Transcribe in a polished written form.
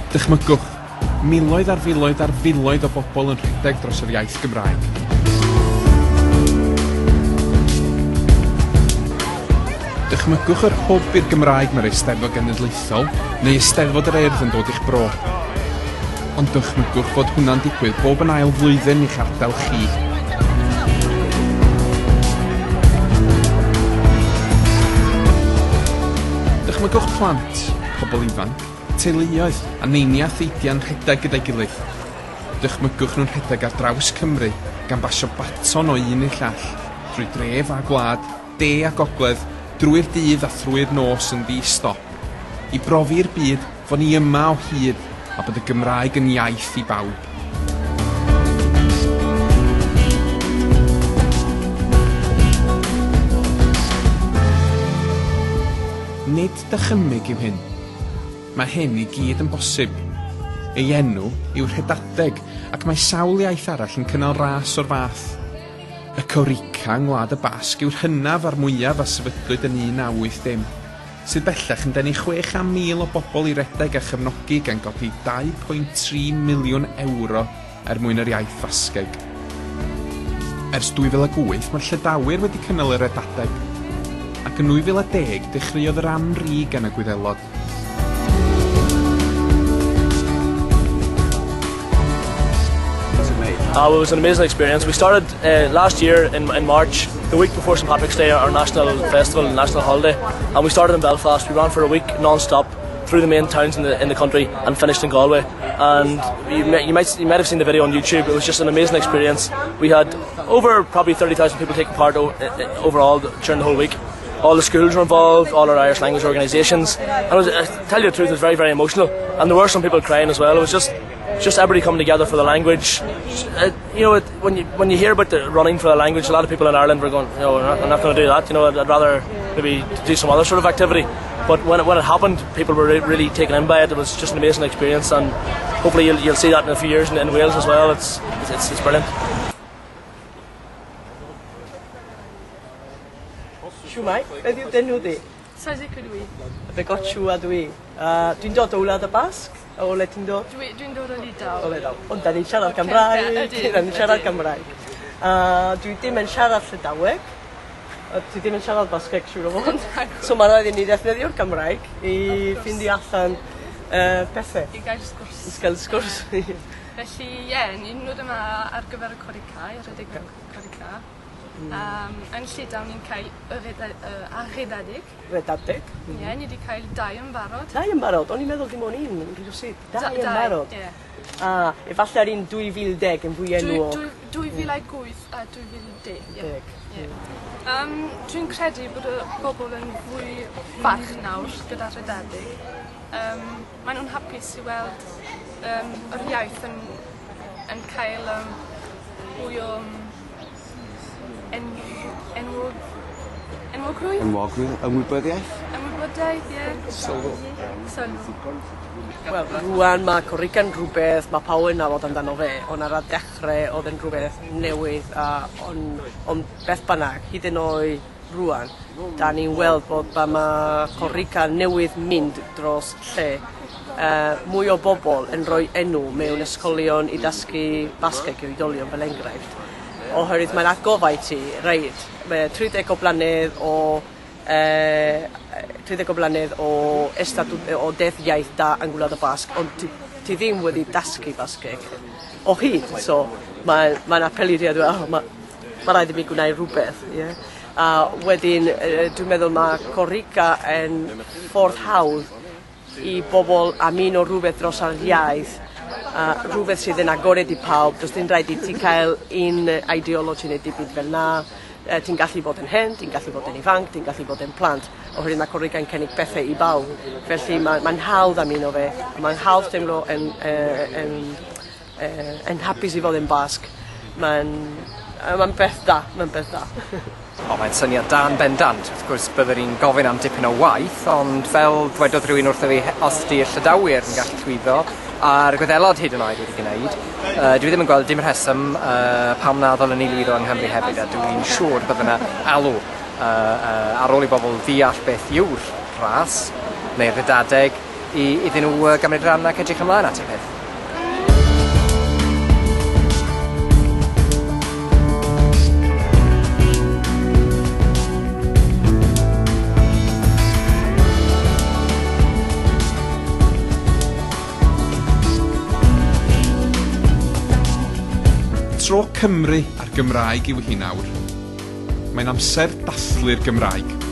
Dychmygwch, miloedd ar filoedd ar filoedd o bobl yn rhedeg dros yr iaith Gymraeg. Dychmygwch yr hwb i'r Gymraeg mae'r Eisteddfod Genedlaethol neu Eisteddfod yr Urdd yn dod i'ch bro. Ond dychmygwch fod hwnna'n digwydd bob yn ail flwyddyn i'ch ardal chi. Dychmygwch plant, pobl ifanc, teuluoedd a neinia a theidiau'n rhedeg gyda'i gilydd. Dychmygwch nhw'n rhedeg ar draws Cymru, gan basio baton o un i'r llall, drwy dref a gwlad, de a gogledd, drwy'r dydd a thrwy'r nos yn ddi-stop, i brofi i'r byd fod ni yma o hyd a bod y Gymraeg yn iaith i bawb. Nid dychymyg yw hyn. Mae hyn i gyd yn bosib. Ei enw yw Rhedadeg ac mae sawl iaith arall yn cynnal ras o'r fath. Y Korrika yng Ngwlad y Basg yw'r hynaf a'r mwyaf a sefydlwyd yn 1980, sydd bellach yn denu 600,000 o bobl i redeg a chefnogi gan godi 2.3 miliwn ewro er mwyn yr iaith Fasgeg. Ers 2008 mae'r Llydawyr wedi cynnal y Redadeg, ac yn 2010 dechreuodd yr Anri gan y Gwyddelod. It was an amazing experience. We started last year in March, the week before St Patrick's Day, our national festival and national holiday, and we started in Belfast. We ran for a week non-stop through the main towns in the country and finished in Galway. And you might have seen the video on YouTube. It was just an amazing experience. We had over probably 30,000 people taking part overall during the whole week. All the schools were involved, all our Irish language organisations, and I tell you the truth, it was very, very emotional. And there were some people crying as well. It was just everybody coming together for the language. When you hear about the running for the language, a lot of people in Ireland were going, "I'm not going to do that. I'd rather maybe do some other sort of activity." But when it happened, people were really taken in by it. It was just an amazing experience, and hopefully you'll see that in a few years in Wales as well. It's brilliant. Shwmae, beth yw d'enw di? Sazik ydw i. Begotxu ydw i. Dwi'n dod o Wlad y Basg. O le ti'n dod? Dwi'n dod o Lydaw. O Lydaw. Ond da ni'n siarad Cymraeg. Ydyn, Da ni'n siarad ydyn. Cymraeg. Dwi ddim yn siarad Llydaweg. Dwi ddim yn siarad Basgeg, siŵr o fod. So mae rhaid i ni ddefnyddio'r Cymraeg i ffeindio allan pethau. I gael sgwrs. I gael sgwrs. Felly, ie, yeah, ni'n dod yma ar gyfer y Korrika, i redeg y Korrika. Yn Llydaw ni'n cael y Redadeg. Redadeg. Ie, yeah, ni wedi cael dau yn barod. Dau yn barod? O'n i'n meddwl dim ond un, rhywsut. Dau yn barod. Ie. A efallai'r un 2010 yn fwy enwog. 2008 a 2010. Ie. Deg. Ie. Dwi'n credu bod y bobl yn fwy falch nawr gyda Redadeg. Maen nhw'n hapus i weld yr iaith yn cael fwy o enwogrwydd? Enwogrwydd, ymwybyddiaeth? Ymwybodaeth, ie. Sylw. Sylw. Wel, rwan mae Korrika'n rhywbeth mae pawb yn nabod amdano fe, ond ar y dechrau oedd yn rhywbeth newydd a on beth bynnag, hyd yn oed rwan, da ni'n weld bod ba mae Korrika newydd mynd dros lle mwy o bobl yn rhoi enw mewn ysgolion i ddysgu Basgeg i oedolion fel enghraifft. Oherwydd mae'n atgoffa i ti, reit, mae 30 o blynedd o 30 o blynedd o estatws o deddf iaith da yn Gwlad y Basg, ond ti ddim wedi dysgu Basgeg o hyd, so mae'n apelio i ti a dweud, "Oh, ma rhaid i mi gwneud rhywbeth." Yeah? A wedyn, dwi'n meddwl mae Korrika yn ffordd hawdd i bobl ymuno rhywbeth dros ar iaith, a rhywbeth sydd yn agored i pawb, does dim rhaid i ti cael un ideology neu dim byd fel na. Ti'n gallu bod yn hen, ti'n gallu bod yn ifanc, ti'n gallu bod yn plant, oherwydd mae Korrika'n cynnig pethau i bawb. Felly mae'n hawdd ymuno fe, a mae'n hawdd teimlo yn hapus i fod yn Basg. Mae'n beth da, mae'n beth da. O, mae'n syniad da'n bendant. Wrth gwrs, byddwn ni'n gofyn am dipyn o waith, ond fel dwedodd rhywun wrtho fi, os di'r Llydawyr yn gallu llwyddo, a'r Gwyddelod hyd yn oed wedi gwneud, dwi ddim yn gweld dim rheswm pam na ddylen ni lwyddo yng Nghymru hefyd, a dwi'n siŵr bydde yna alw ar ôl i bobl ddeall beth yw'r ras, neu'r redadeg. i, iddyn nhw gymryd rhan ac edrych ymlaen at y peth. Tro Cymru a'r Gymraeg yw hi nawr. Mae'n amser dathlu'r Gymraeg.